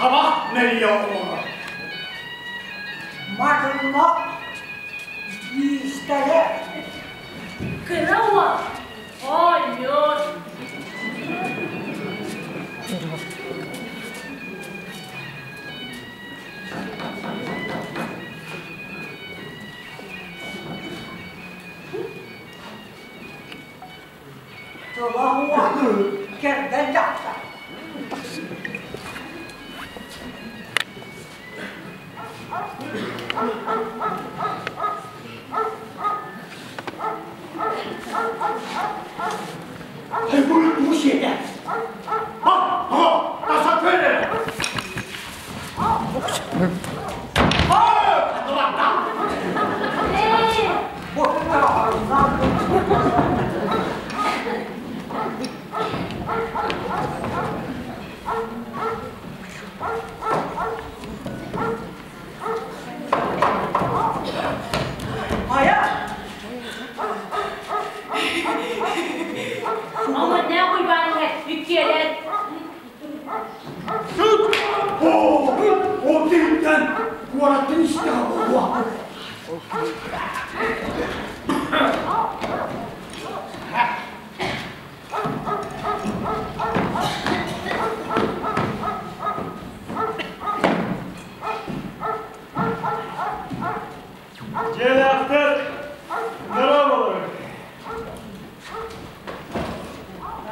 Табах мэлийэ олорор. Мадынна биистэрэ. Кыра уол оонньуур. Тыла уол кэргэн дьахтар. Хайа? Аманнаа Уйбаанга үккиэлэр. О, титтен куораттан истэҕэ буолуо. Дьиэлээхтэр дорооболоруҥ.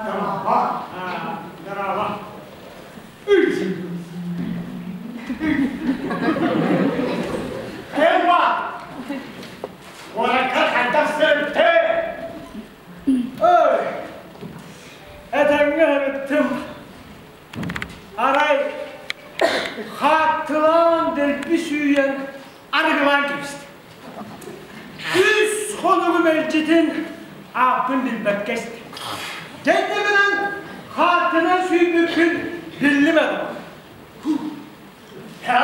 Дорообо. Дорообо. Кэлба! Куоракка хайдах сырыттый? Ой, этэҥҥэ сырыттым. Арай хааттылаан дэлби сүүйэн арыгылаан кэбистим. Үс хонугу мэлдьитин ааппын билбэккэ истим. Дьэ гынан хааттынан сүүйбүппүн биллим этим. Һэ?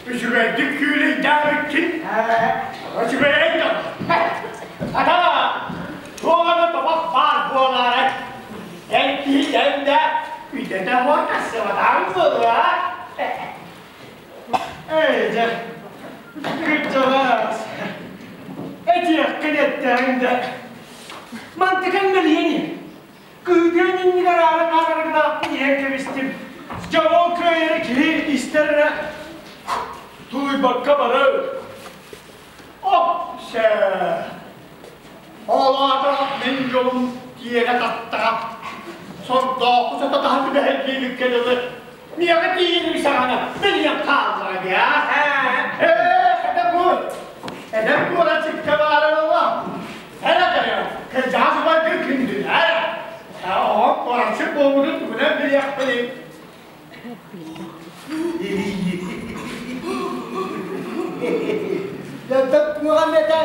Үчүгэйдик күүлэйдээбиккин. Үчүгэй да. Ата, туох эмэ тобох баар буолаарай? Эн киһи да үтэтэ уон тахсыбатаҕыҥ буолуо. Эй, дьэ, кырдьаҕас, этиэххин эттэҕиҥ да, мантыкаҥ мэлийэн Кыытыан иннигэр аара хааларыгдаахпын иһэн кэбистим. Дьэ ол кыайары киһи истэр эрэ тулуйбакка барар. Оп, сэ. Ол аата мин дьолум тиэрэ таттаҕа. Сордооху сататаһа түбэһэр диэбиккэ дылы. Миэхэ тиийэр саҕана билиэн хааллаҕа дии, Ээ, хата бу. Эдэр куорат сиккэ баара буолла. Эрэ дайа, кырдьаҕас убайгын күндүлээр. Оҕом куораччык буолбутун тугунан билиэхпиний? Дьонтон туох эмэтэ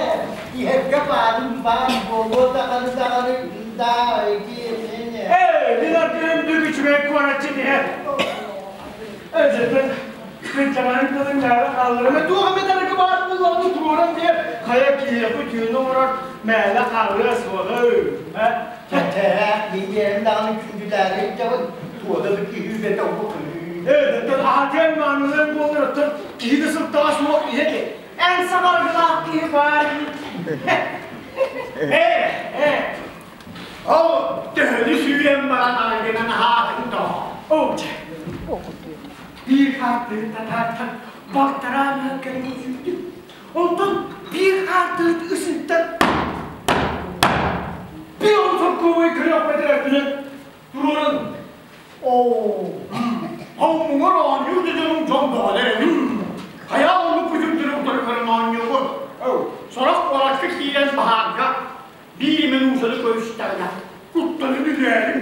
иһэргэ баарын баар буолуо даҕаны даҕаны даа итиэнэ. Ээ, мин ардыһым бүк үчүгэй куораччыт иһэр. Эдьэтин кырдьаҕаһын тылын мээнэ хаалларыма туох эмэ дарыгы баар буоллаҕына туруоран биэр хайа киһиэхэ үтүөнү оҥорор мээнэ хаалыа суоҕа Чэ, мин даҕаны күндүлээри илдьэбин, туода да киһи үлэтэ уһук. Ээ, аһатыан маанылыан буоллар оттон киһи да сылтаҕа суох иһэ эн сабаргылаах киһи баар Ээ, ээ ол төһөнү сүүйэн баран арыгынан аһаатыҥ доо? Оо, чэ. Биир хаартыыт татаартан балтараа мыһан кэлин сүүрдүм. Онтон биир хаартыыт ысыттан bir он соккуобай көрүөхпэтин өттүнэн туруоран Оо, хомуҥар оонньуур да дьонуҥ дьон бөҕөлөр эбит. Хайа оннук күтүрдүрү утары көрөн оонньуугун? Сорох куоракка киирэн баһаарга биир имин Ньуусаны көрүстэҕинэ, куттанан үлээрим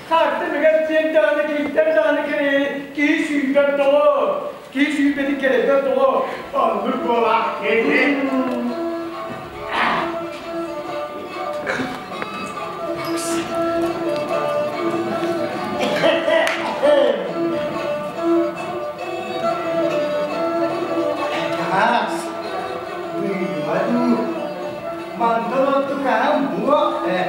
Харты мигэр сиэн даҕаны киһиттэн даҕаны кэрэйи киһи сүүрбэт тоҕо киһи сүүрбэтин кэрэйбэт тоҕо Оннук буолаах киһи. Аас, быыла дуу, мантан оттукаһан буох ээ.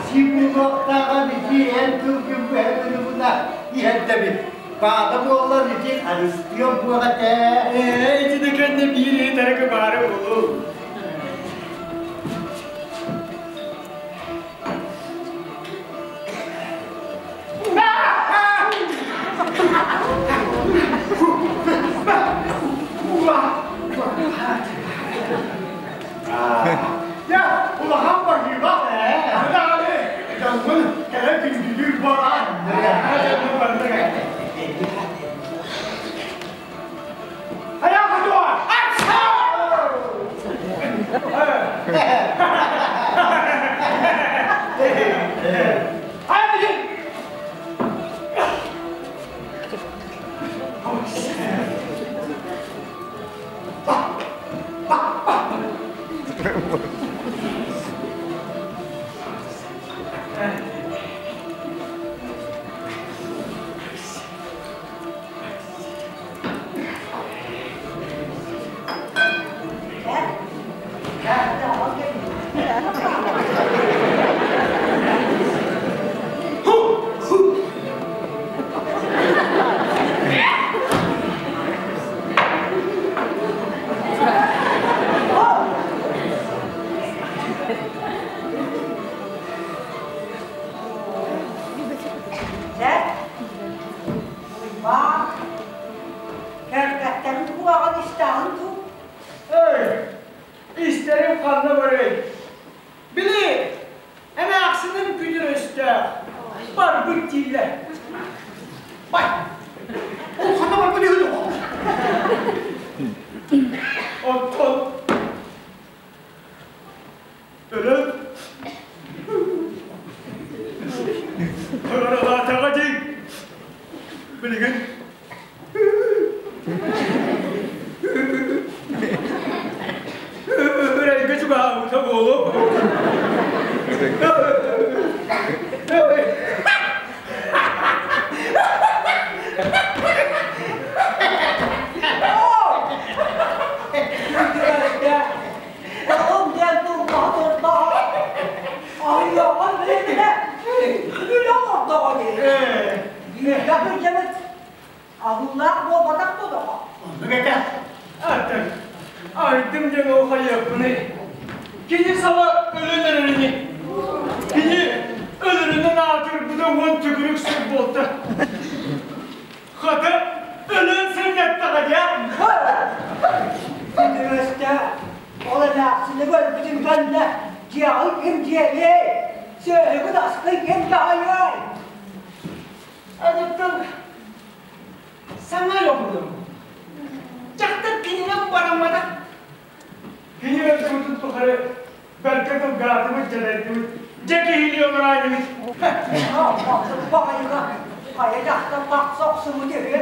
Сибулуохтааҕа ити эн тылгын быһа иһэрдэбит. Баада буоллар ити харыстыам буох этэ. Ээ, ити да кэннэ биир иһитэрэ баара буолуо. Дьэ, улахан баһыыба. Аны дьоҥҥун кэлэн күндүлүүр буолаан. Хайа хотуа! Уйбаан, кэргэттэрин куһаҕан истэҕин дуу? Эй, истэрим ханна барый? Били, эмээхсиним күтүр өстөөх, барбыт дииллэр. Бай, ол ханна барбыт үһү дуо? Оттон өлөн Ыралаатаҕа дии билигин Үрэлгэ чугаһаабыта буолуо. Тоҕум диэн тылбаһа турдаҕа, аһыйаҕын билиминэ, үлэ оҥордоҕо дии. Бииргэ сылдьабыт, аһыылаах буолбатах дуо доҕор? Оннук этэ. Атын, айдым диэн ол хайыахпыный? Кини саба өлөн эрэрини. Кини өлөрүнэн аатырбыта уон төгүрүк сыл буолта. Хата, өлөн сынньаттаҕа дии. Күндүрүөстэ, ол эмээхсини көрбүтүм кэннэ дьиэҕин ким дьиэлиэй, сүөһүгүн аскын ким таһыйыай? Адыттан саҥа йоҕудум. Дьахтар кининэн барамматах. Кини өлбүтүн тухары бэркэ тылгаатыбыт, дьэбэрдибит, дьэ киһилии олораанньыбыт. Баҕайыга хайа дьахтар тахса охсубут үһү.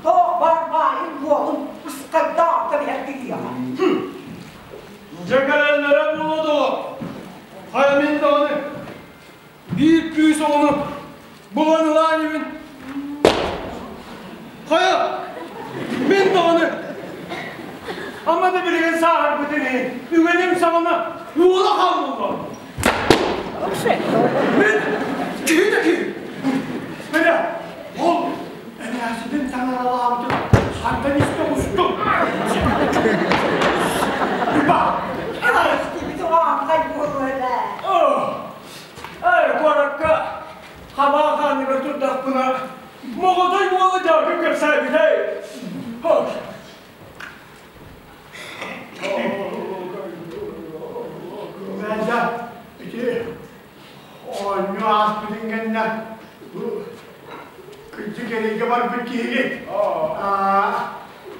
Тоох бар баайын буолун ыскайдаах кэбиһэр киһиэхэ. Дьэ кэлэллэрэ буолуо дуо? Хайа мин даҕаны биир кыыс оҕону булан ылаанньыбын. Хайа, мин даҕаны ама да билигин сааһырбытын иһин үгэним саҕана уола хааллыллар. Мин киһи да киһи. Міне, ол эмээхсинин таҥаралаабытын хантан истэ оҕустум. Ба! Истибит оҕоҥхай буолуо этэ. Эй, куоракка хабаа хааныгар турдахпына, моҕотой уола дьаакы кэпсээбитэй. Мэлдьэ ити оонньуу ааспытын кэннэ бу кырдьык эрэйгэ барбыт киһигит.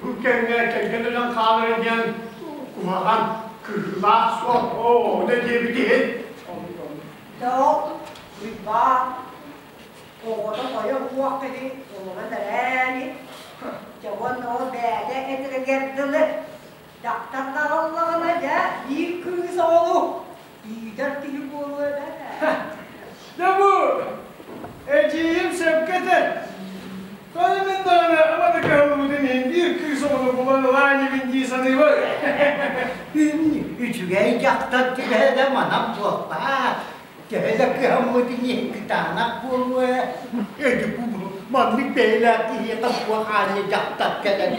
Бу кэмҥэ кэргэн өлөн хаалара диэн куһаҕан. Кыһыылаах суол, оо, да диэбит иһин. Тоҕ Уйбаан оҕото тойо уох киһи олорон эрээни, дьэ уонна ол бэйэтэ этэригэр дылы дьахтар таҕыллаҕына дьэ биир кыыс оҕолу иитэр киһи буолуо эбээт. Дьэ бу эдьиийим сөпкө этэр. Тоҕо мин даҕаны ама да кыһаллыбытын иһин биир кыыс оҕону булан ылаа инибин дии саныыбын. Үчүгэй дьахтар түбэһэ да манан буолбаат. Төһө да кыһаммытын иһин кытаанах буолуо ээ. Эти маннык бэйэлээх киһиэхэ туох аанньа дьахтар кэлэн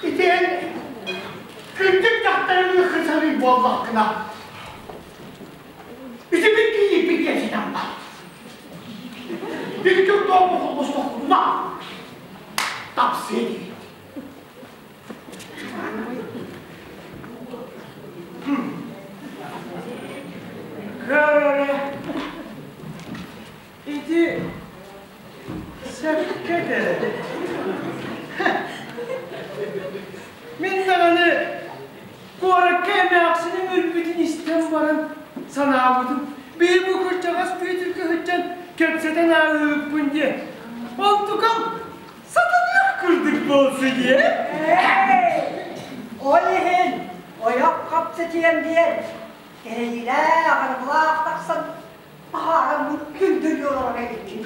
Итиэн күндүк дьахтарыныы хысалыы буоллаххына, ити мин кийииппин кэпсэтэн бар. Икки дому холбостохпуна тапсыа диэбит. Көр эрэ, ити сөпкө этэр. Мин даҕаны куоракка эмээхсиним өлбүтүн истэн баран санаабытым, бии бу кырдьаҕас Бүөтүргэ сылдьан кэпсэтэн ааһыыппын диэн. Онтукам сатаныах курдук буолсу диэ. Ол иһин ойох хапсытыам диэн кэһиилээх, арыгылаах тахсан таһааран күндүл олорор эбиккин.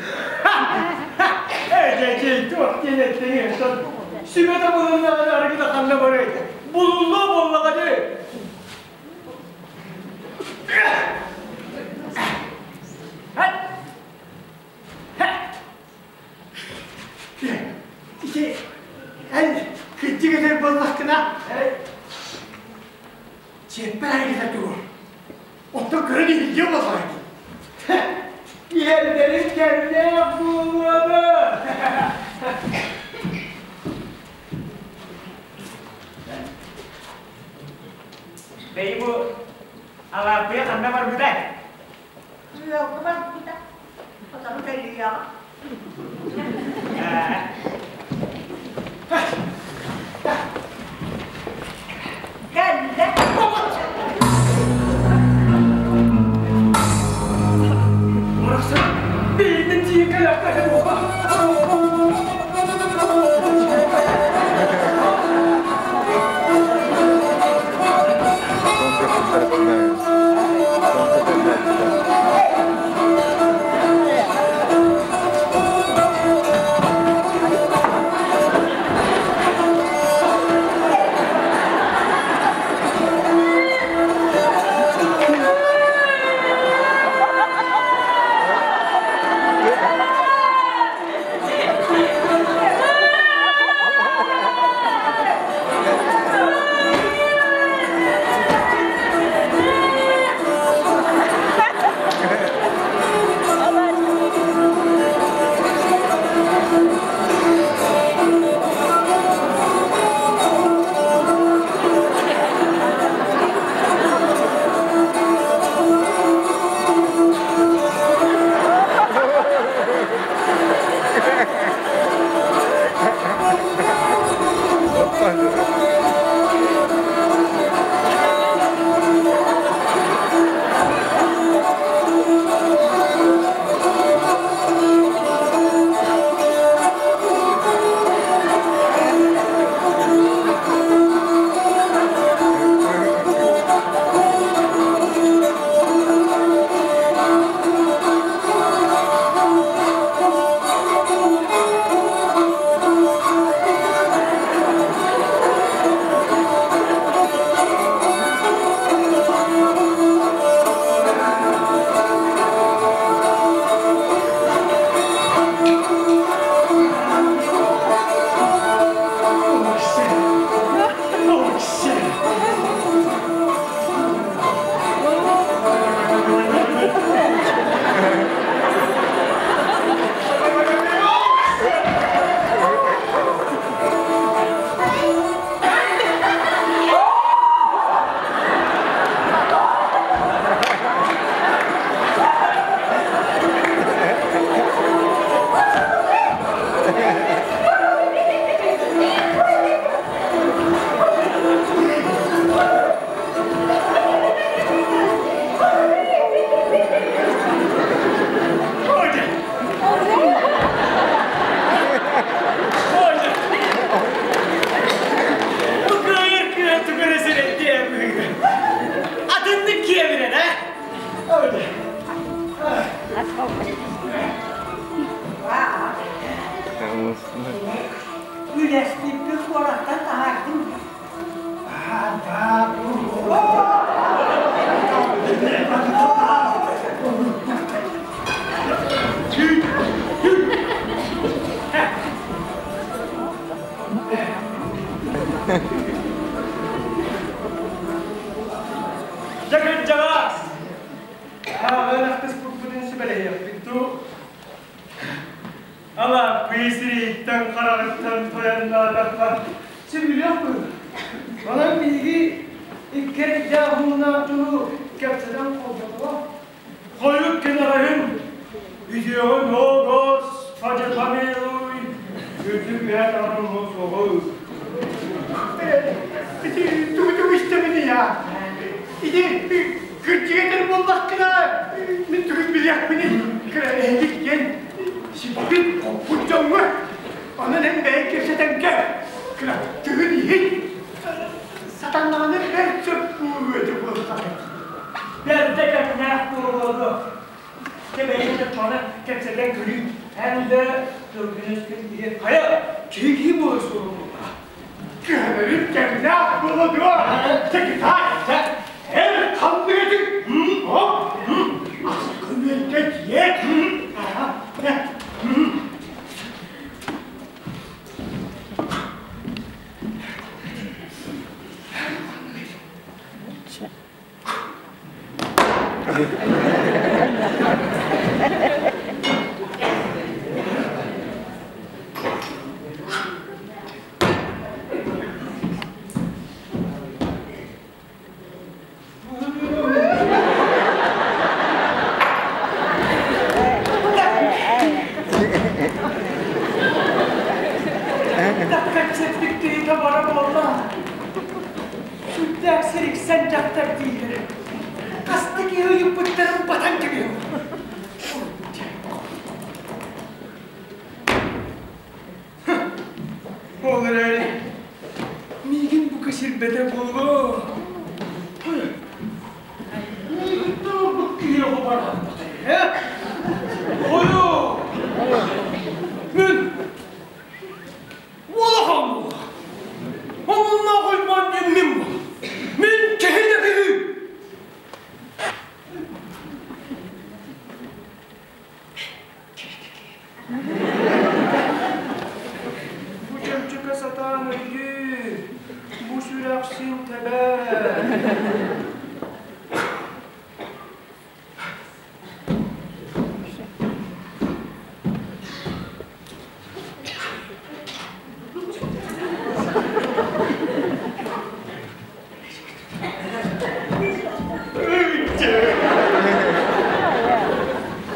Эдьэчэй туох диэн эттэҥ сон сүбэ да булуннаҕына арыгыта ханна барыай булуллуо буоллаҕа дии. Ити эн кырдьык этэр буоллаххына, чиэппэр арыгыта тугу? Оттон көрөн иһиллиэ буоллаҕа дии. Иһэрдэрин кэмнээх буолуону. Бэйи бу Алааппыйа ханна барбытай? Ыалга барбыта. Сотору кэлиэҕэ. Кэллэ. Барахсан, бэйэтин тиийэн кэлээхтээхин Күлэспиппин куораттан таһаардым. Дьэ кырдьаҕас! Ааҕан ахтыспыппытын сүбэлэһиэхпит дуу? Алааппый сирииттэн хараҕыттан тойонноотоххо сөбүлүөх быһыы. Онон биһиги икки эрдээх уһуннаах дьону кэпсэтэн холботоҕо. Хойут кэнэҕэһин үтүөҕүн о Господи помилуй, үрдүк үһэ таҕарыллыа суоҕу. Ити тугу-тугу истэбиний аа? Ити кырдьык этэр буоллаххына, мин тугун билиэхпиний? Кыра эһигит диэн сиппит хоппут дьоҥҥо онон эн бэйэҥ кэпсэтэн кэл. Кыра тыгын иһин сатаннаҕына бэрт сөп буолуо этэ буоллаҕа. Бэрдэ кэмнээх буолуо дуо? Дьэ бэйэҥ да маны кэпсэтэн көрүү. Эн да тылгын-өскүн иһин хайа киһи киһи буолар суола буоллаҕа. Кыһанарын кэмнээх буолуо дуо? Секретарь, эр ханнык этиҥ? Оп, аскын үөлгэ тиэт. Кэпсэппит киһитэ бара буолла. Сүрдээх сириксэн дьахтар дииллэрэ. Хаста киһи ыйыппыттарын батан кэбиһэр. Ол эрээри миигин бука сирбэтэ буолуо. Миигиттэн ордук киһиэхэ бараабат ээ. Хойу! Мин Улахан буолла. Омуннаах Уйбаан диэн мин буол. Мин киһи да киһи. Бу чөмчөкө сатаан өйдүүр, бу сүрэх син тэбэр.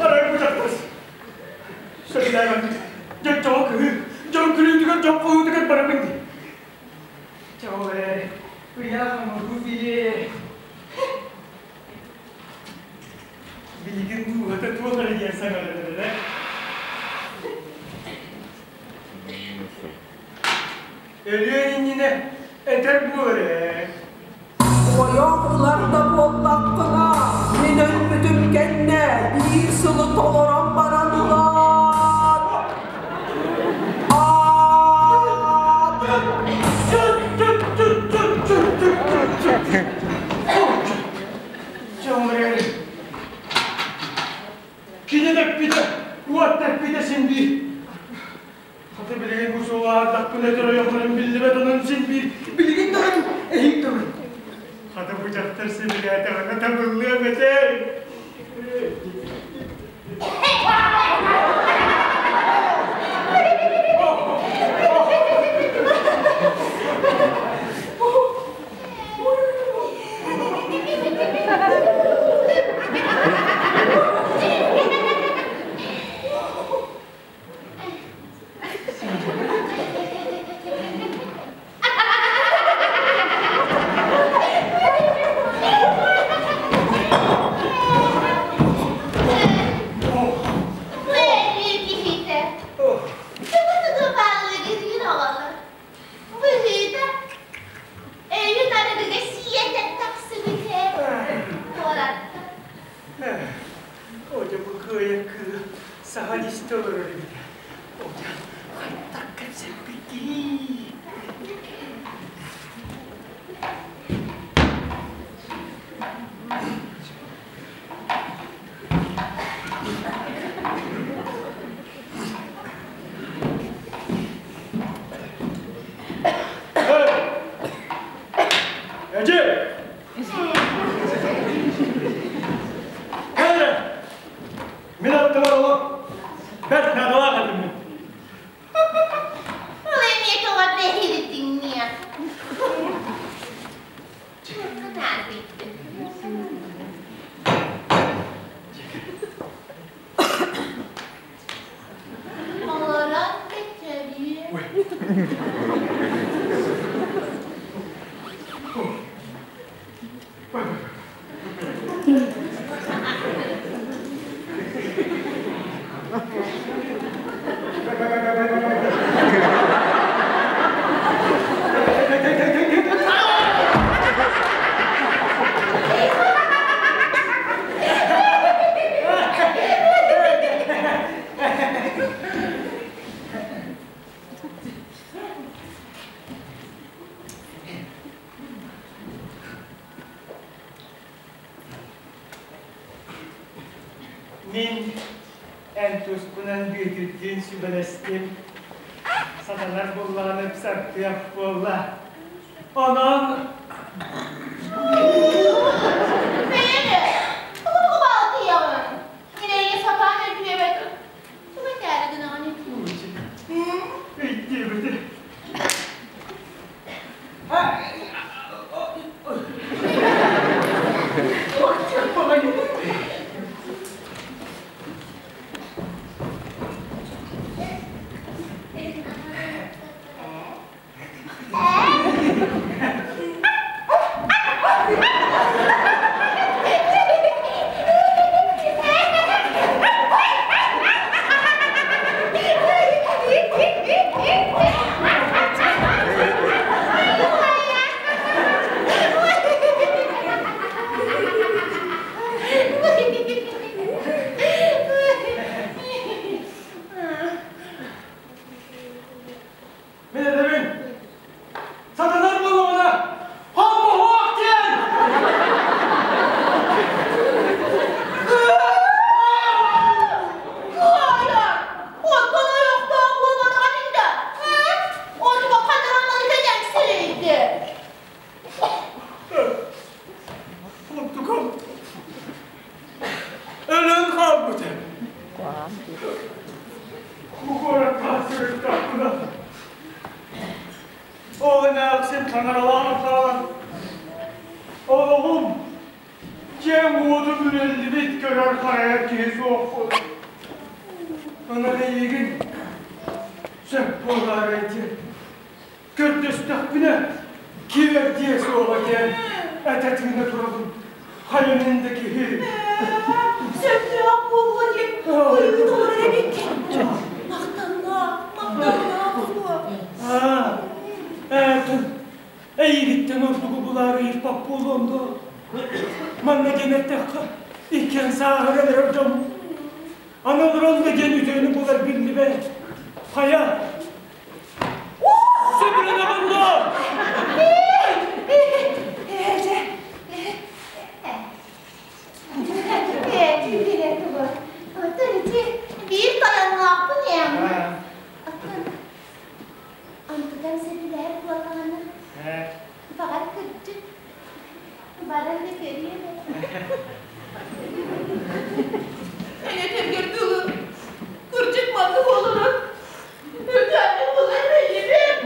Арай бу дьахтар сөбүлээбэт дьон чоҕо кыһыы, дьон күлүүтүгэр, дьон хоһуутугар барабын дии. Чэ ол эрээри, ыйаах оҥоруу билиэ. Билигин дууһата туох эрэ диэн саҥаран эрэрэ. Өлүөн иннинэ этэр буолар ээ. Ойох ылар да буоллаххына, мин өлбүтүм кэннэ биир сылы толорон баран ылаар. Кини тэппитэ, уот тэппитэ син биир. Хата билигин бу суолаардахпына этэр ойохторум биллибэт онон син биир. Билигин даҕаны эһиҥ тылын. Хата бу дьахтар сөбүлээтэҕинэ табыллыам этэ. Киһитэ. Тугу-тугу бааллыгын оҕолор. Быһыыта, өйүн арыгыга сиэтэн тахсыбыт ээ, куораттан. Оля бу кыайа кыа саһан истэ олорор эбит. Оля, хайдах кэпсэппиккиний? Мин эн туспунан Бүөтүрдүүн сүбэлэстим. Сатанар буоллаҕына ыпсартыах буолла. Онон Бэйэҥэ, тугу баалтыйаҕын? Мин эйиэ сатаан өйдүөбэтим. Тугу этээри гынаҕын ити? Өйдүөбүтэ. Мин этэбин, сатанар буоллаҕына, холбоһуох диэн! Кыайар! Оттон ойохтоох буолбатаҕын да, Онуга хатырамманы кэлэн сирэйди. Онтукам өлөн хаалбыта. Бу куоракка сырыттахпына, ол эмээхсин таҥаралаан хаалан, олоҕум дьиэм-уотум үрэллибит көрөр-харайар киһи суох буолан, онон эйигин сөп буолаарай диэн көрдөстөхпүнэ, киэрдиэ суоҕа диэн этэ-тыына турабын. Хайа мин да киһи. Сөптөөх буолуо диэн кыайыы толорор эбиккин. Махтанна, махтанна буолуо. Аа, ээтин, эйигиттэн ордугу булаары ыйыппат буолуом дуо? Манна диэн эттэххэ, иккиэн сааһыран эрэр дьон аны олорон да диэн үтүөнү булар биллибэт. Хайа, сөбүлэнэҕин дуо? Биир тойонноохпун эм. Оттон онтукам сөбүлэһэр буоллаҕына, баҕар кырдьык баран да көрүөм этэ. Эйэтэргэр дылы кырдьык маннык олорон Өтөөнү булар эйибин.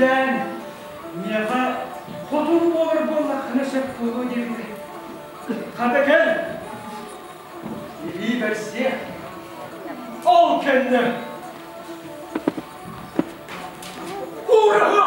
Сөбүлээн миэхэ хотун буолар буоллаххына сөп буолуо диэбитэ. Хата кэл, илии бэрсиэх. Ол кэннэ Ура!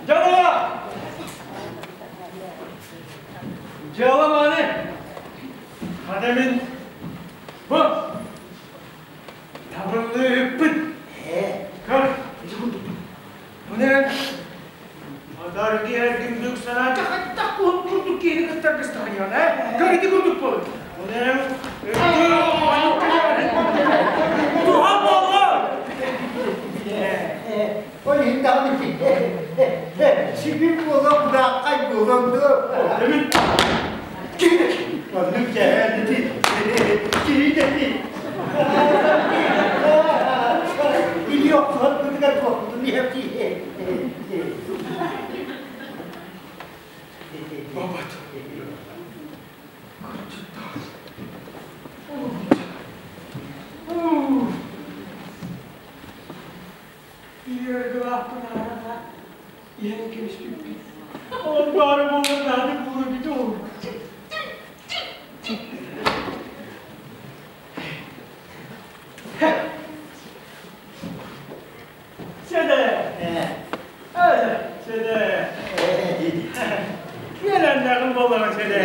Дьаныла! Дьыала маны! Хата мин бу табыллыыппын. Көр, ити курдук. Бу нэ Адарги эргимдик санаа хаттах курдук киһини кытта кыстаһыйан, э? Көр ити курдук буолун. Бу нэ Туха буолла! Ол иһин даҕаны сибир буолан бурааххай буолан дуо? Оннук дьэһээни киһи Или охсуһарбытыгар туохпутун иһэптии. Бабат. Иерглаахпын аараҕа иһэн кэбиспиппит. Ол баара буолан наада буолар бит ол. Сede! Öyle, sede! Киэлэннэҕин буоллаҕа сede!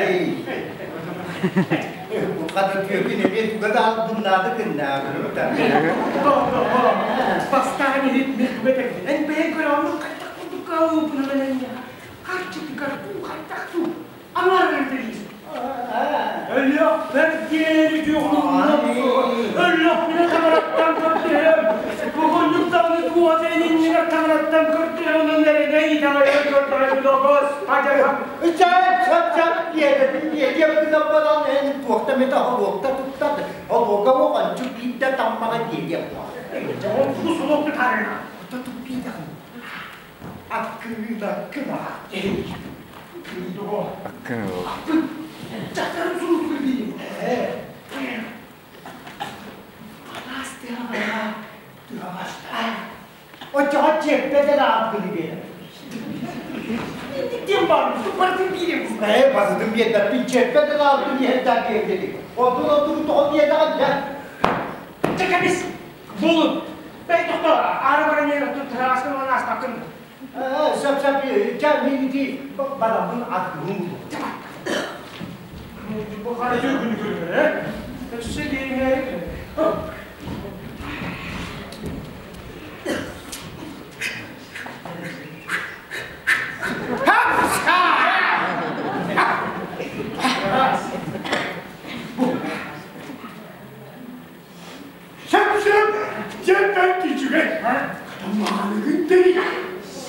Бу хата түөкүн эмиэ туга да албыннаады гыннааҕы. Бастаан иһит мехмет эн бэйэҥ көрөҕүн хайдах курдук каалыыппын харчытыгар хайдах туу Аҥаарыгар билиис. Өлүөхпэр диэри Өлүөхпүнэ таҥараттан көрдөһөм. Бүгүннүк даҕаны туох иннигэр таҥараттан көрдөһөм онон эрэнэ итэҕэйэн көрдөһөм Господи. Чап чап чап диэбэтин диэки гынан баран эн туохта эмит оһолуокта туттар олуога оҕончу биирдэ таммаҕа диэриэх Бу солуокта таарына. Кута туппиитэҕин Аккыына кынаҕа. Дьахтарым сурук билиим. Алаас тыаҕа тыаҕастаа. Оччоҕо чиэппэ да ааппыны биэрэр. Диэн бар, барытын биэрем. Ээ, барытын биэрбэппин, чиэппэ да ааппын иһэрдээх биэрдилик. Онтун онтун тоҕо биэрдэҕин дьэ. Чэ кэбис, булун. Бэй тохтоо, аара баран иһэн оттон тыһааскын ылан ааспаккын. Сөп сөп, чэ мин ити бараммын атгыһым Бу хара күнү көрүмэр, э? Өссө диэҥэ Сөп-сөп, дьэ бэрт үчүгэй. Маныгын тэрий.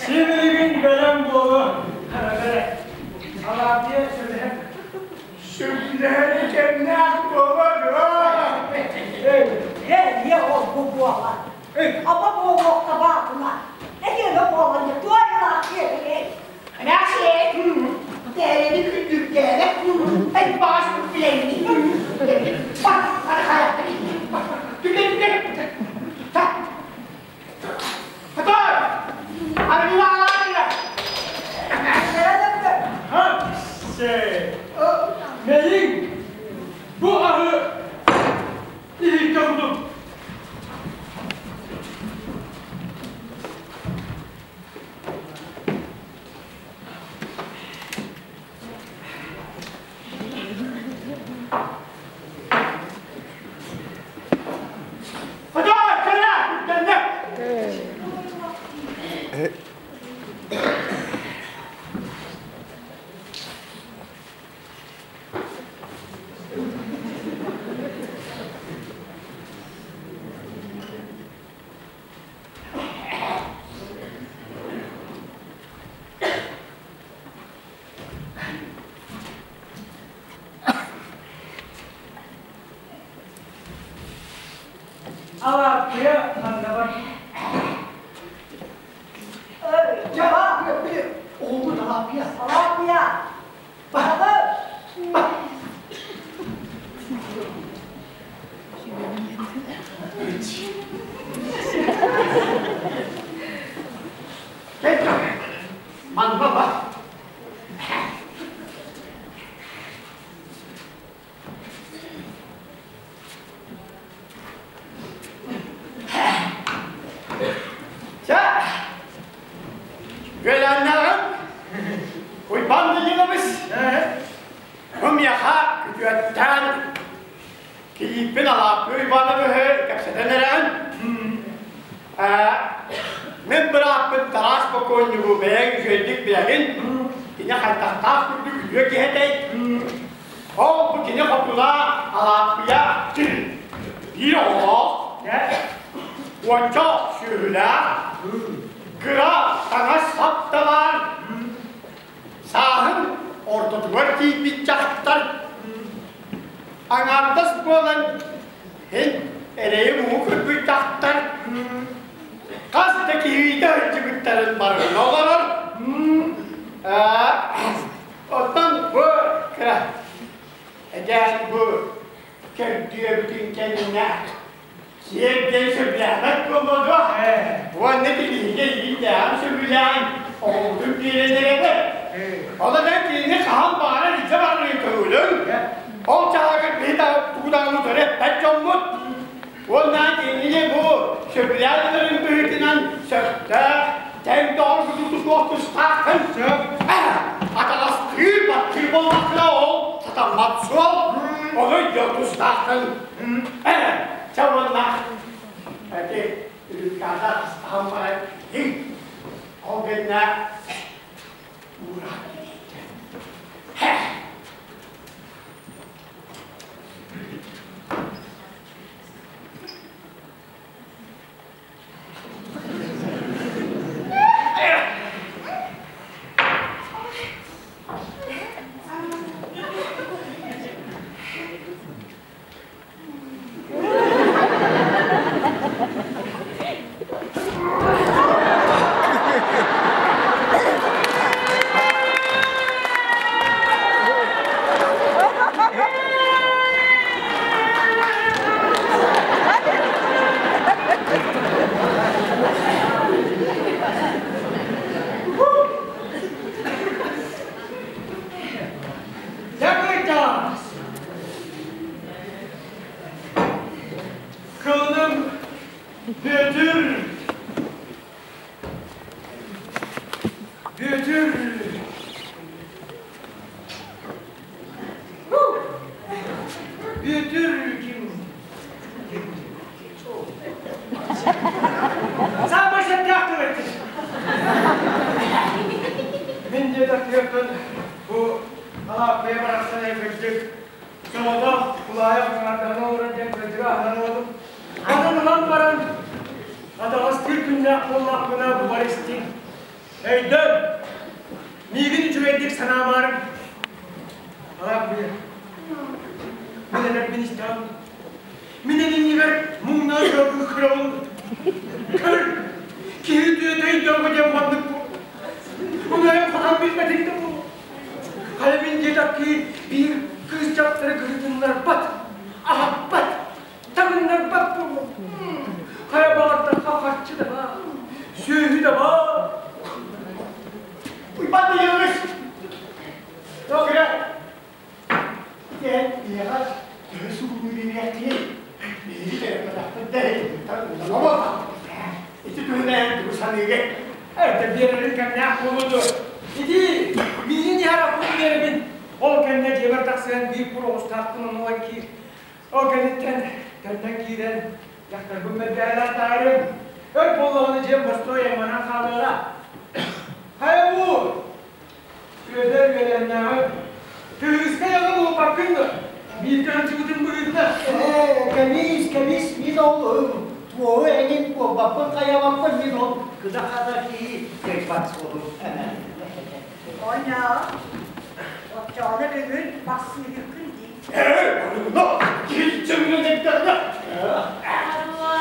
Сибилигин бэлэм буолуо. Бэрэ. Алааппыйа сөбүлэһэр. Сөбүлэһэр кэмнээх буолуо дуо? Э, не ол бу буола. Аба буолуохта баатына. Эһиэнэ буолан туойла киэһэ. Эмээхсиэн, дээрэни күндүрдээрэ, эн баҕас билэҥни. Бар, бар хайа. Түгэн, түгэн. Хатой! Арыгылаалаатыга! Се. Мэйиҥ, бу аһы иһиккэ кутун. Хатой! Кэлэ! Кэллэ! Алааппыйа ханна бар? Дьаба, оҕобут Алааппыйа. Алааппыйа! Баһаҕы! Манна бар. Чэ, үөлээннээҕим Уйбаан Данилович, бу миэхэ күтүөттээн кийииппин Алааппый Уйбаанабыһы кэпсэтэн эрэҕин. Мин бырааппын Тарас бокуонньугу бэйэҥ үчүгэйдик билэҕин. Кини хайдахтаах курдук үтүө киһи этэй. Ол бу кини хотуна Алааппыйа биир оҕолоох, уонча сүөһүлээх, кыра таҥас-сап да баар, сааһын ортотугар тиийбит дьахтар аҥаардас буолан Эн эрэйи-муҥу көрбүт дьахтар хас да киһиитэ сылдьыбыттарын барытын олорор. Оттон бу кыра эдэр бу көрдүөбүтүн кэннэ сиэрдэн сөбүлээбэт буолуо дуо? Уонна тилиһигэ иитээҕин сөбүлээн оҕобутун биэрэн эрэбит. Ол эрэн кинини хаһан баҕарар илдьэ барарын көҥүлүҥ. Ол чааһыгар биһи тугу даҕаны утары эппэт дьоммут. Уонна кинини бу сөбүлээн ыларын быһыытынан сөптөөх, тэҥ доҕоргутун тутуох тустааххын. Атаҕастыыр, баттыыр буоллаххына ол сатаммат суол. Ону өйдүөх тустааххын. Чэ уонна ити үрүккаата астаһан баран ол гэннэ уураах Дьэ, Кылыным Бүөтүр Бүөтүр Бүөтүр ким Саамай сөптөөх тыл эттин. Мин диэтэхтиэхпин бу Алааппыйа барахсан кырдьык соҕотох кулаайах аҥаардаһан олорор диэн кырдьыга аһынан ылабын. Анан ылан баран атаҕастыыр күннээх буоллахпына бу бар истиҥ. Өйдөн! Миигин үчүгэйдик санаамаарыҥ. Алааппыйа, мин этэрбин истэҕин. Мин иннигэр муҥнаан көрбүт кыраҕын. Көр, киһи үтүөтэ өйдөөхө диэн маннык бу. Уҥайан хотон билбэтиҥ да буолуо. Хайа мин диэтэххи биир кыыс дьахтары кырытыннарбат, аһаппат, таҥыннарбат буолуо. Хайа баҕардахха харчы да баар, сүөһү да баар. Уйбаан Данилович! Кыра, эн ийэҕэ төһө суулуу биэриэххиний? Биһиги төрөппөтөхпүт да иһин улахан Ити туһунан тугу саныыгын? Эрдэ биэрэрин кэмнээх буолуо дуо? Ити миигин иһэр аппын биэрэбин. Ол кэннэ дьиэбэр тахсыан биир кур оҕустаахпын оннулан киир. Ол кэнниттэн төннөн киирэн дьахтарбын мэлдьэһэлээн таайарым. Өр буоллаҕына дьиэм бостуой айманан хаалыаҕа. Хайа бу? Сүөдэр үөлээннээҕи кыыска яҕа буолбаккын дуо? Бииргэ сылдьыбытын быһыытынан. Ээ, кэбис, кэбис, мин ол туоһу эҥин буолбаппын хайабаппын, мин ол кыда-хада киһи кыайбат суолум. Оня, оччоҕуна бүгүн бассыыһыккын дии. Ээ, онно киһи чөҥнөн эттэҕинэ. Аруа,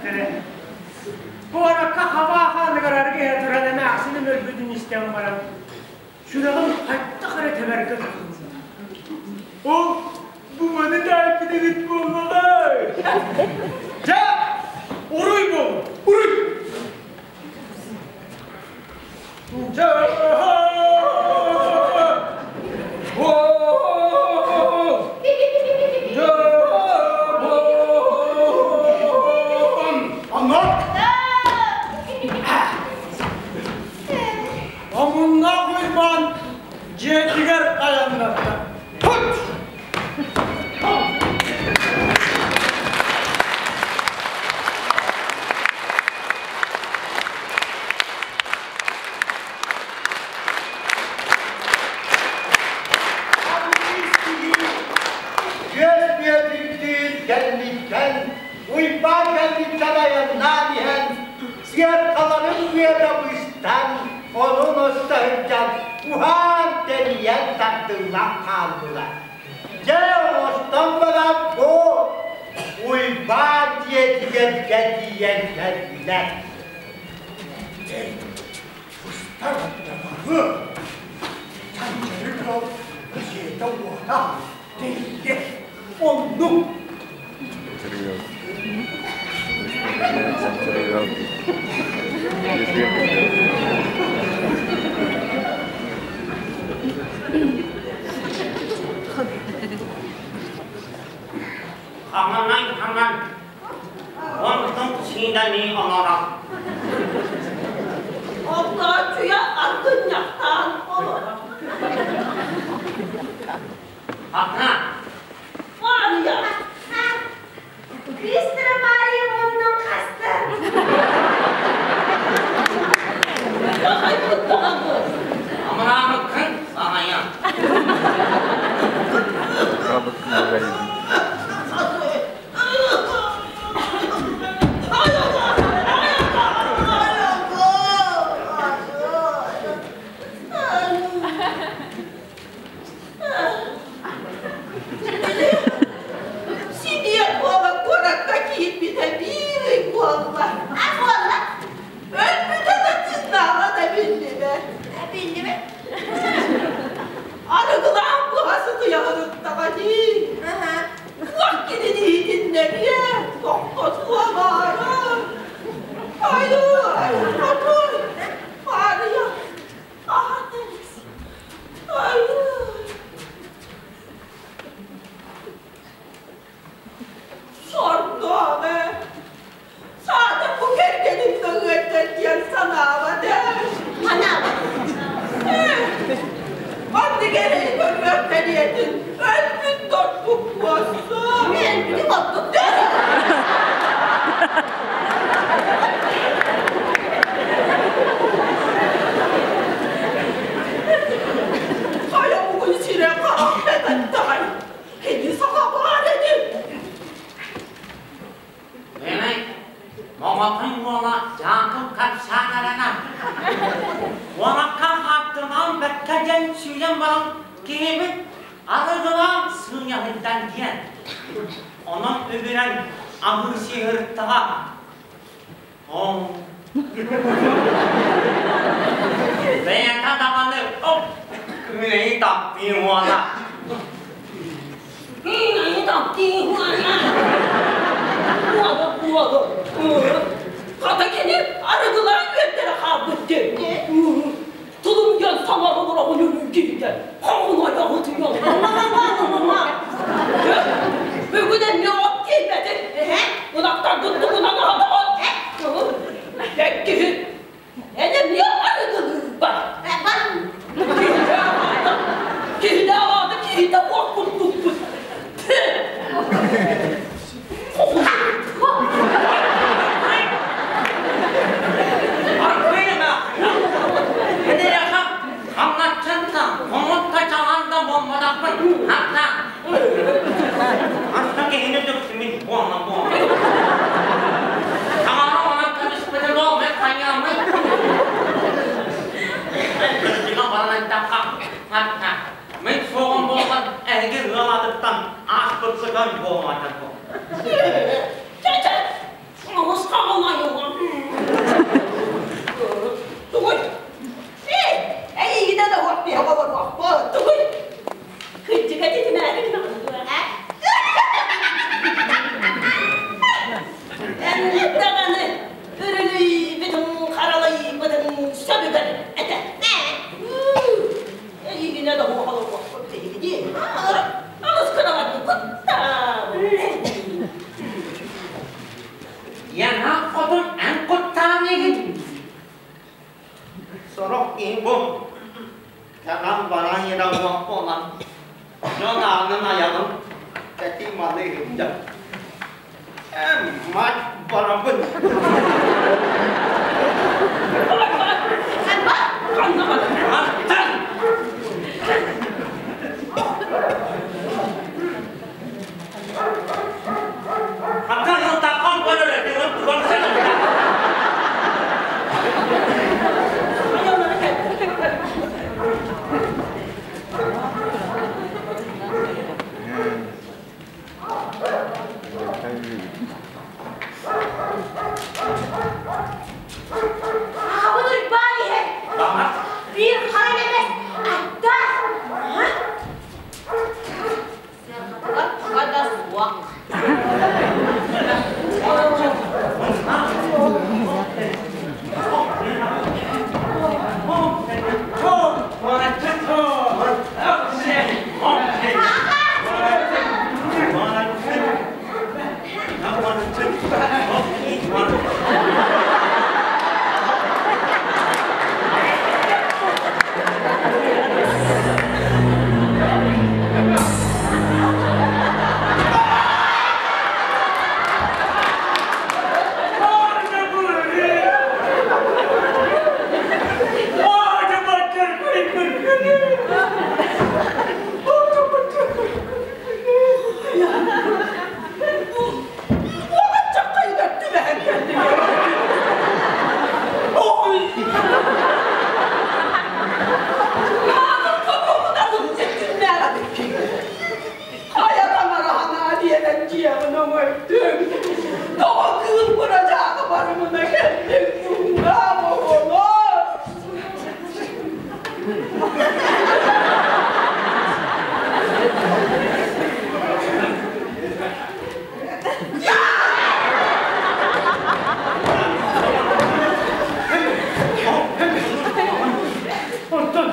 түспүттэрэ. Куоракка хабаа хааныгар арыгы иһэ туран эмээхсиним өлбүтүн истэн баран, сүрэҕим хайдах эрэ тэбэргэ тутулунна. Ол бу маны таайбыт эбит буоллаҕай! Дьэ, уруй буоллун, уруй! Дьэ, Омуннаах Уйбаан дьиэтигэр айаннатта. Пут! Күөс Бүөтүрдүүн кэнниттэн Уйбаан кэнниттэн айаннаан иһэн сыаркаларын үөтэ быстан, онун оста сылдьан уһаан-тэнийэн тардыллан хааллылар. Дьэ, оҥостон баран бу Уйбаан дьиэтигэр тиийэн кэллилэр. Быстар даҕаны Санчары ыал дьиэтэ-уота тэрийдэ. Оннук. Хаҥанан хаҥан, онтон сиидэлии олорор. Огдооччуйа аргынньахтаан олорор. Ата. Маарыйа. Кыыстара Маарыйа муннун хаста. Баҕайбыт даҕаны. Амыраабыккын саҕайан. Сибиэ буола куоракка киирбитэ биир ый буолла. А буолла? Өлбүтэ да тыыннааҕа да биллибэт. Биллибэт. Арыгылаах быһа сытыйаҕыныттаҕа дии. Туох кинини иһитиннэриэ, тохтотуо баара. Айыы, хотуй, Маарыйа, аһатыс. Айыы. Сордоох ээ. Саатар бу кэргэним да ыалдьар диэн санаабат ээ. Санаабат. Маннык эрэйи көрүөх кэриэтин өлбүт торпук буолсун. Өлбүтүм ордук. Хайа бугун сирэ харах бэтэттэҕэй. Кини саха баар ини. Эмэй, моҕотун уола Дьаакып капсаанарана. Уолакка хаптынан бэркэ диэн сүүйэн баран киһибит арыгылаан сыыйаһыттан диэн. Онон үбүрэн аһыы сыһыртаҕа. Оо. Бэйэтэ даҕаны оп күнэйи таптыы уола. Күнэйи таптыы уола. Уола, уола. Хата кини арыгылаан үөрдэрэ хаалбыт дии. Тулум диэн саҥара олороҕун өлүү киһитэ. Хоҥун ойоҕутуйан. Бүгүн эмиэ от тиийбэтин. Ынахтаргын тугунан аһатаҕын? Киһи эн эмиэ арыгылыырбар. Киһитэ аата киһитэ буох курдукпут. Киниэхэ хамначчыта, хомутта чаҕан да буолбатахпын, хатта. Аста киһини дүксүмүн буолла буолла. Таҥара онон кэбиспитин ол мен хайыамый. Кырдьыга баран эттэххэ, хатта. Мин суоҕум буоллар эһиги ыал атыттан ааспыт сытар буолуо этэ. Чэ-чэ, оҕус. хаҕылайыҥа. Тугуй? Эй, эйигинэ да уох биһэ олоруохпут. Тугуй? Кырдьыга титимээри гынаҕын дуо, э? Эн даҕаны үрүлүйбүтүҥ, харалайбытыҥ сөбүгэр этэ. Эйигинэ да уох олоруохпут биһиги дии. Алыс кыраҕарбыт куттаабыт. Яна хотун эн куттаан игин. Сорох киһи бу кэнэн баран иһэр уох буолан, дьон аанын айаҕын кэтии малы иһиттэ. Эм, мать барабын. Ханна баран? Аттан! Хантан сылтаххан көрөр этиҥин туган сылтах. Айалары кэллэ. Аҕабын Уйбаан иһэр. Биир хара нэмэс аттаах. Сыарҕатыгар туга да суох. Тоҕо кыыл бырадьааҕы барымына кэллиҥ муҥнаах оҕолор? Онтон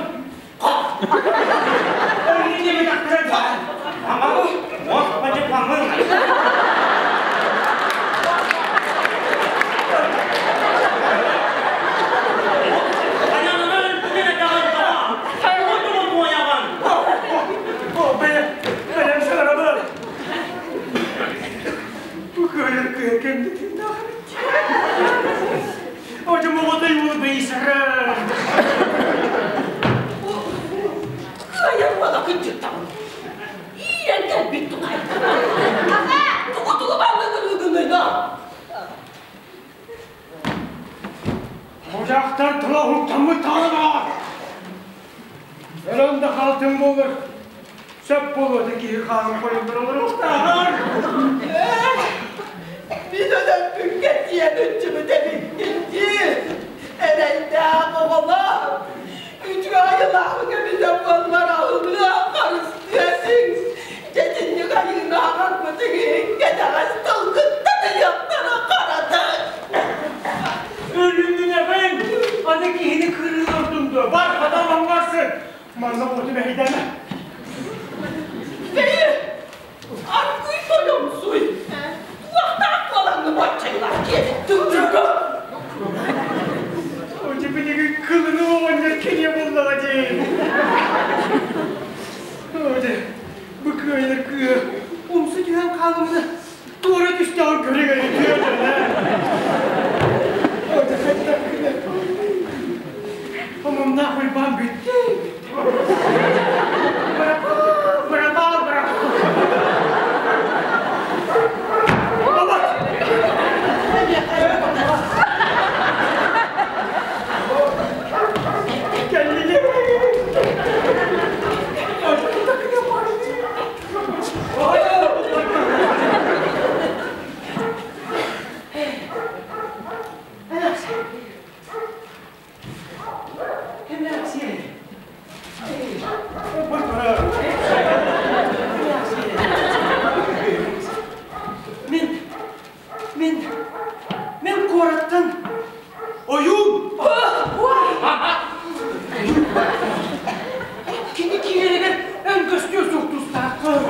Бэлэм саҥарабын. Бу кыайар кыайар кэмдэ тыыннаах эбит. Ожо моҕотой бейсаран. Кыайар уола кырдьыктаҕын. Иирэн кэлбит тунай. Тугу-тугу баллыгырыыгыный да? Мужахтар тыла уһуктаммыт таҕана. Өлөн да хаалтын буолар. Сөп буолуо киһи хаанын хойуннар олоруохтааҕар. Мин өлөрбүккэ тиийэн үччүбүт эбиккин дии. Эрэйдээх оҕолор. Үтүө айылааҕыҥ эбитэ буоллар аллыа харыстыа этиҥ. Дьэтинньик айыыны аҕарбытыҥ иһин кэтэҕэс тылгыттан ыйыахтара харата. Өлүмүнэҕин! Аны киһини кырыылардым дуо? Бар, хатан оҥорсун! Манна оту мэһэйдээмэ. Бэйи, аргыый тойомсуй. Туохтаах буолаҥҥын баччайылаах киэбит тыҥырга. Очи билигин кылыны оҕонньор кириэ буллаҕа дии. Оде, бу кыайар кыа умса түһэн хаалымына туора түстэҕин көрө-көрө түөрдэ. Оде хайдах гына Омуннаах Уйбаан бүттэ. Бырапаа, бырапаа, бырапаа. Мин, мин, мин куораттан ойуун. Кини киирэригэр эн көстүө суох тустааххын.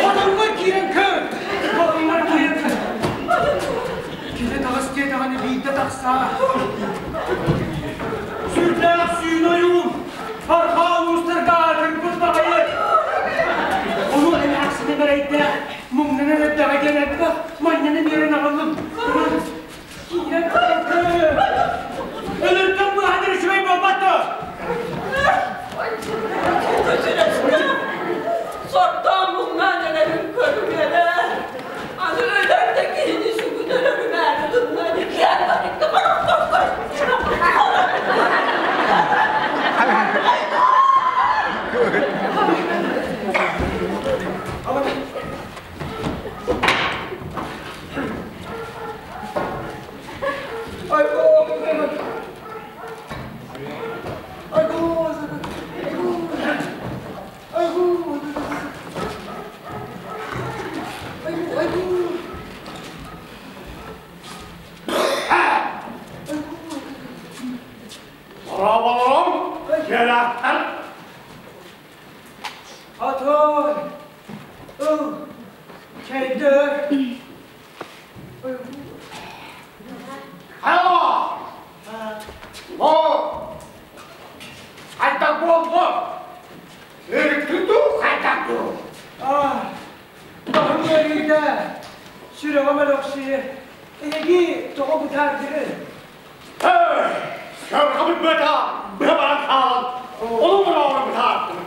Хотоҥҥор киирэн көр! Хотоҥҥор киирэн көр! Кини таҕыс диэтэҕинэ биирдэ тахсаа. Сүрдээх сүүн ойуун! Арҕаа улуустарга аатырбыт баҕайы! Ону эмээхсинэ бэрэйдээх, муҥнанан эрдэҕэ диэн элбэх манньаны биэрэн аҕаллым. Киирэн көр! Өлөртөн быыһанар үчүгэй буолбат дуо? Сордоон муҥнаан эрэрин көрүмүөрэ. Аны өлөр да киһини сүгүн өлөрүмээри гынна диэн барыкка Дорооболорум, дьиэлээхтэр! Атой, ыл, чэйдэр. Алло! О! Хайдах буолбут? Өрүттүн дуу, хайдах дуу? Аа, баһым ыарыыта, сүрэҕим өлөхсүйэ. Эһиги тоҕо бытаардыгыт? Эй, сыарҕабыт быата быһа баран хаалан, олум ороору бытаардым.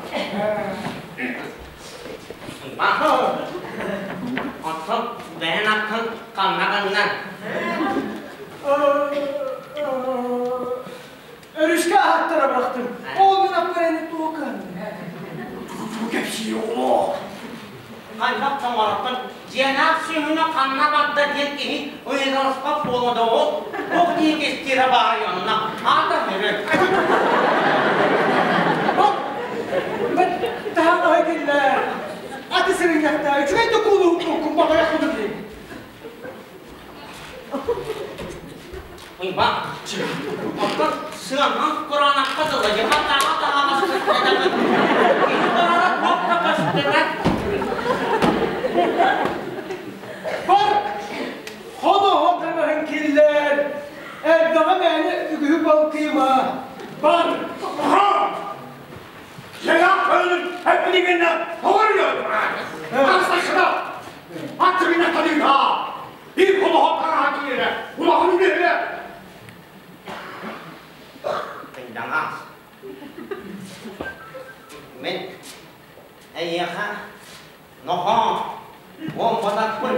Оттон бэйэн аккын ханна гыннан? Өрүскэ аһаттара бырахтым. Ол мин аппараны туох Тутуу кэпсии оҕолоор. Хайдах тоҥороккун дьиэлээх сүөһүнү ханна барда диэн киһи ыйыталаспат буола да ол туох дии кистиирэ баарый онно аата мүрү. Таһаҕаһа киллэр. Аты сырынньахтаа үчүгэй да куулуһуккун баҕайах кудук Уйбаан, оттон сыаҥаҥ кураанахха дылы дьыма-тааҕа таһаҕас көстөтөҕүн. Киһи барара туох да көстүбэт. Бар, хоноһо таҥаһын киллэр. Элбэҕи мээнэ үгүһү балкыйма. Бар, Сена көлүн эпилигинэ тоҕуруйар. Тахсашына, аттыгына талыыга. Bir хоноһо таҥаһа киирэ, улахан үлэһэ. Кындаҥаас. Мин эйиэхэ нохоо уомматахпын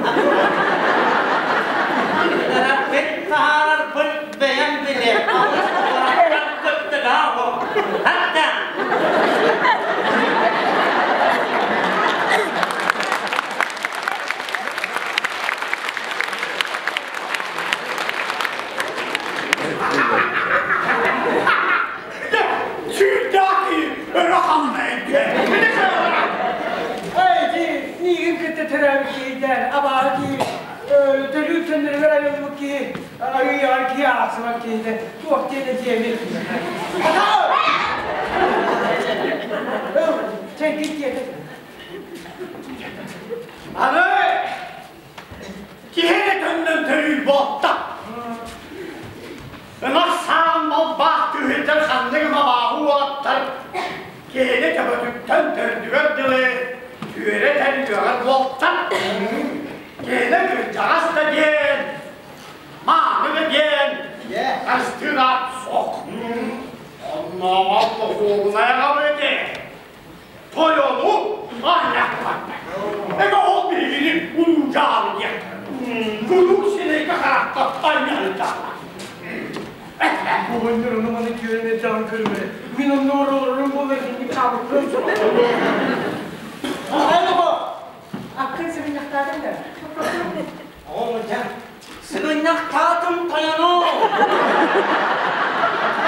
Ыныраппын таһаарарбын бэйэм билэр алыс куораттан кыттыгаах Хатта! Сүүрдээхи өрө халлайын Эй, ди, миигин кытта төрөөбүт киһийтэн, абааһы киһи, төрүүр төннөрүгэр айыллыбыт киһи, арыйаҕар киһи аахсыбат киһитэ, туох диэн этиэмий? Чэҥкин диэтэ. Аны киһи эрэ төннөн төрүүр буолта. Ынах саан балбаах түһүлдэр ханнык абааһы уолаттар киһини төбөтүттэн төрдүгэр дылы түөрэ этэн үөҕэр буолтар. Киһини кырдьаҕас да диэн, мааны да диэн харыстыыр аат суох. Оннооҕор духуобунай аҕабыт тойону аанньаппат. Эгэ ол биһигини улуужаалы диэн. Куруук сирэйгэ харахха анньалытаҕа. Оҕонньор ону маны күөрэн эрдэҕин көрүмэрэ. Мин онно олорорум буоллар инник хаалбыппын. Ынахтаатым тойону!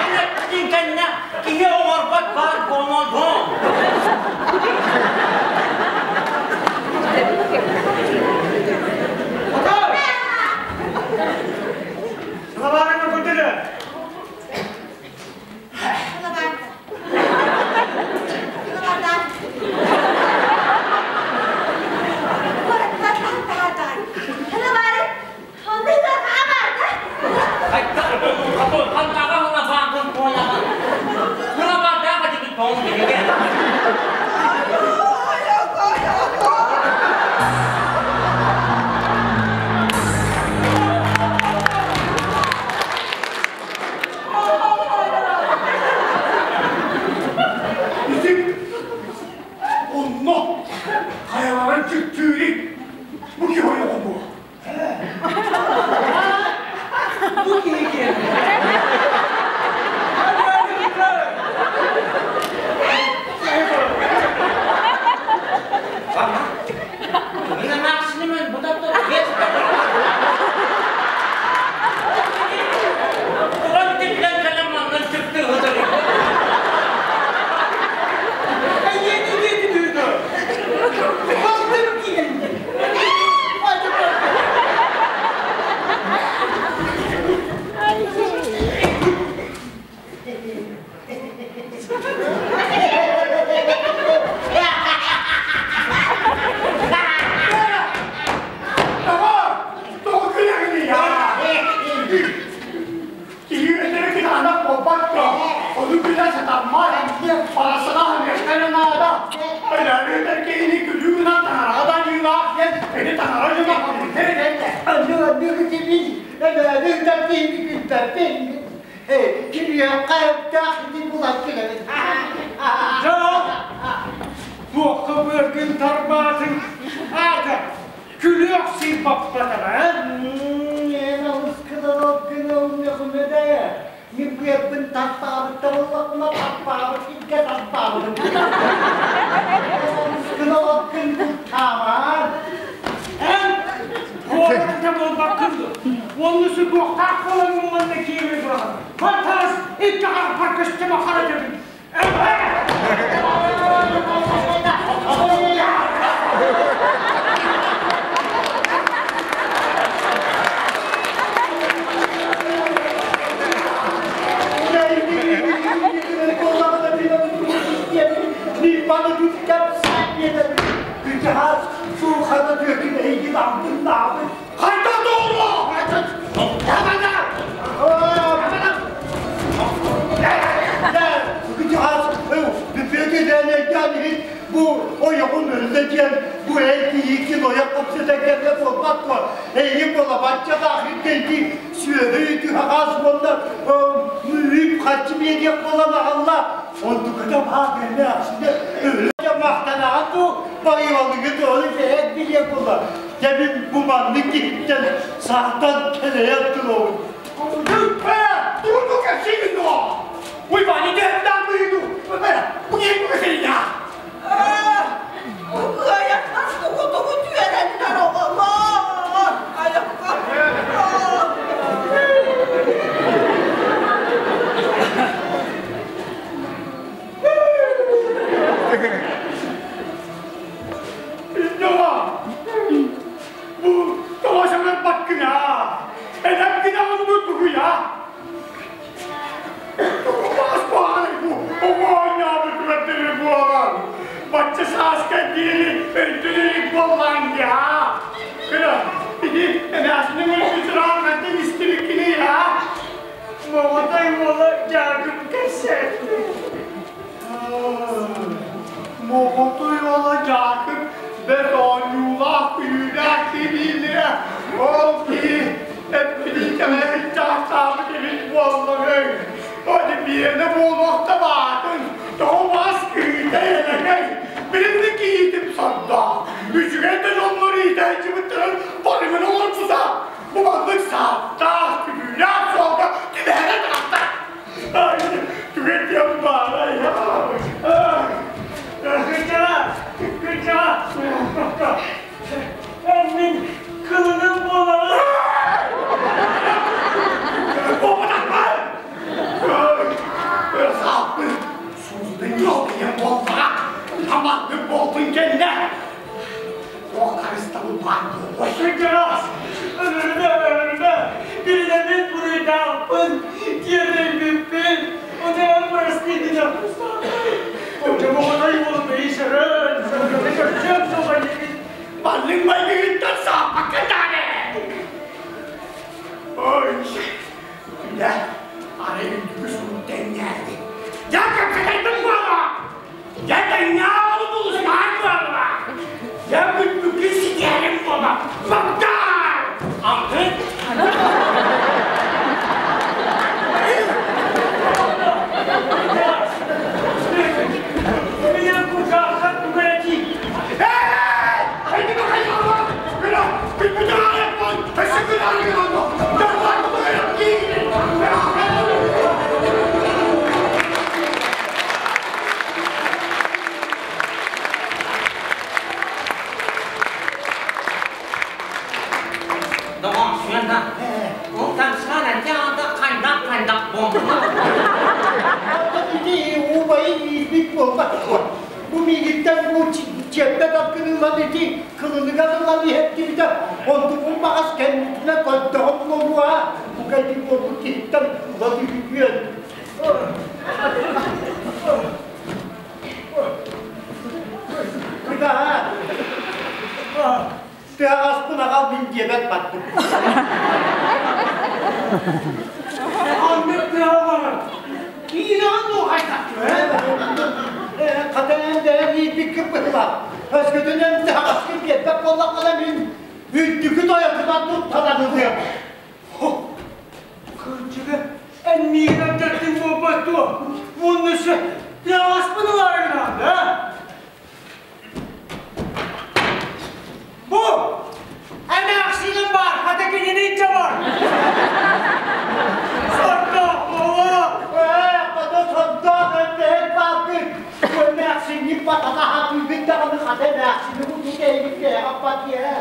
Эн эппитиҥ кэннэ киһи оҥорбот баар буолуо дуо? Отор! Сылабаарыҥа көтөрө! Ити онно хайаларын түктүүрүй бу киһи ойоҕо буо. Бу киһи киһи. Тоҕо? Тоҕо күлэҕиний Киһи өтөрү кытаанах буолбат дуо? Ону күлэ сатаммат. Парасына үөскэнэ наада. Өлөөрү өтөр киһини күлүү гынан таҥараҕа да аньыылаах диэн ити таҥара дьоно хомуйдар этэ. Кимиэхэ эмтээх ити булан кэлэбин. Дьол! Туохха быаргын тарбаатыҥ? Аата, күлүөх сир баппатаҕа, э? Эн алыс кыларал гына умньахымэдэ. Мин быарбын тарпаабыттар ыллахпына тарпаабыт илгэ тарпаабытым. Эн алыс кыларал гын бултаамаар. Эн куоракка буолбаккын дуо? Уонна сүгүөхтээх буолан манна киирэ тураҕын. Бартаас икки харахпар көстүмэ хара төбүн. Хайда doğru? Бу ойоҕун өллө диэн бу эл-киһикин ойох кэпсэтэ буолбат дуо? Эйигин буолабаччалаах кэлди сүөһү түһэҕас уонна үп-харчы биэриэх буолан аҕалла. Онтуката баар эмээхсинэ өлө махтанаҕын дуу байыалыгы туолу бэйэт билиэ буола. Дьэ мин бу маннык киһиттэн саатан кэлэйэн туруобун. Тугу кэпсиигин дуо? Уйбаан ити даамыйду. Бу киһи бу кэсэйдэ. Кыайаттан тугу-тугу түөрэннэр оҕолор айакка Ньома, бу тоҕо саҥарбаккына? Энэм гына тугуя? Бачча сааска диэри өйдөнөрүк буоллаан дии Кыра, ити эмээхсинин өлбүтүраан хантан истибиккиний аа? Моҕотой уола Дьаакып кэпсээтэ. Моҕотой уола Дьаакып бэрт оонньуулаах күлүүлээх киһилэрэ. Ол киһи эппитин кэҥэһин чаастаабыт эбит буоллаҕыҥ. Odi биэнэ буолуохта баатын, тоҕо бас кыыта элэгэй. Билинни киһитим сордоох. Үчүгэй да дьоннор иитээччибиттэрин барыгын олорбута. Бу маннык сааттаах, күлүүлээх суолга түбэһэрэ таҕыста. Ай, түгэн диэн баарай. Кырдьаҕа, кырдьаҕа, эн мин кылыным буолаҕын. баар буолуой? Кырдьаҕас, өлөрүмэ, өлөрүмэ, билинэбин буруйдаахпын, тиэтэйбиппин, ону эн бырастыы гыныахтааххын. Оччоҕуна уолу ишерэн, сырдыгы көрсүөм суоҕа диэбит. Маннык майгыгыттан сааппакка даҕаны! Ой, дьэ, арай үрдүкү суут тэҥнээри. Дьэ, кэпсэтэрбин буолуо! Дьэ, тэҥнээҕи булустаан буолла! Дьэ, бүппүккүн ситиһэрим буолла! Багдаар! Алтын! Меня кургаахха тугу этии? Эй! Хайдыга хайдыга! Күнэ! Күппүтүн аайаппын! Өссө күн арыгын Доҕоор, Света, ол тамсаан дьаата хайдах-хайдах буолла? Оттон ити убайын иирбит буолбат дуо? Бу миигиттэн бу чиэппэ таккын ылан ити кылыныгар ылан иһэттибитэ, онтукун баҕас кэннитинэ көрдөҕүм буолуо, бука ити буолбут киһиттэн ыла түһүкүөн. Кыдаһа, тыаҕаспын аҕал мин диэбэт бардым. Аннык тыаҕа Киинэҕин дуохайдах. Хата эн бэйэҥ иирбиккин быһыылаах. Өскөтүн эн тыһаҕаскын биэрбэт буоллаххына мин үрдүкү тойотунан туттаран ылыам. Кырдьыга, эн миигин ардаттыҥ буолбат дуо? Уонна өссө тыаҕаспын ылаары гынаҕын да? Бу! Эмээхсиним баар, хата кинини илдьэ бар! Сордоох буолуо! Ээ, хата сордоох эн бааргын! Бу эмээхсинник батата хатыыгын даҕаны хата эмээхсини курдук эйигин кээҕэппат ээ.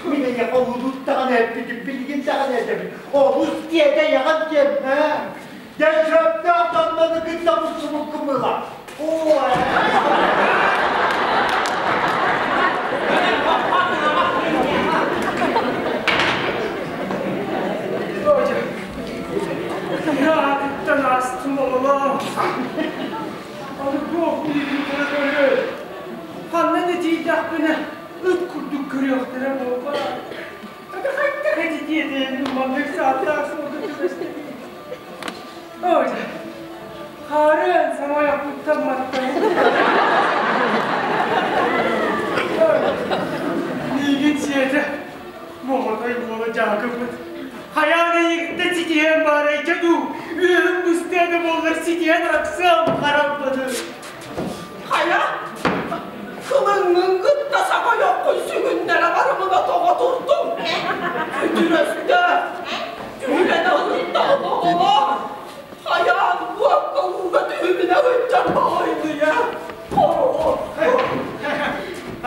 Мин эйиэхэ улуут даҕаны эппитим, билигин даҕаны этэбин. Олус тиэтэйэҕин диэн, ээ. Дьэ, сөптөөх доннону кытта мустубуккун була. Оо, Аатыттан аастым оҕолоор. Аны туох диирин көрө-көрө. Ханна да тиийдэхпинэ ыт курдук көрүөхтэрэ буолбат. Хайдах ити тиэтэйэн маннык сааттаах суолга түбэстим. Ой, хаарыан самайахпыттан маттан. Миигин сиэтэ, моҕотой уола дьаакыбыт. Хайаан эйигиттэн ситиһэн баарайдьа дуу, үөһүм быстыа да буоллар ситиһэн арахсыам хараппыты. Хайа, кылыҥҥын кытта саҥа ойоххун сүгүннэрэ барымына тоҕо турдуҥ? Күтүрөстө, түһүлэн ылыттаҕым оҕолоор. Хайаан уокка ууга түһүмүнэ сылдьар баҕайдыйа.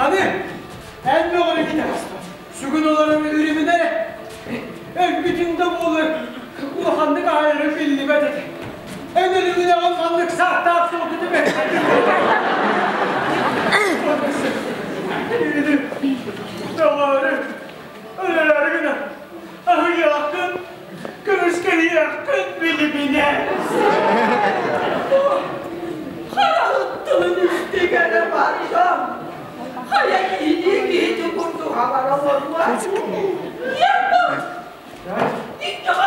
Аны, эн мөҕөрө китэҕэспин. Сүгүн олорон үрүмүнэ өлбүтүҥ да буолар улаханнык аһайара биллибэт этэ. Эн өлүгүнэҕин маннык сааттаах суолга түбэспэтиҥ. Доҕору, өлөрөөрү гына аһыйааххын, көмүскэһиэххин билиминэ. Хараҕын тылын истигэрэ барсам. Хайа киһини киһи курдук абара олоруо. Ньыппа! Иккиҕэ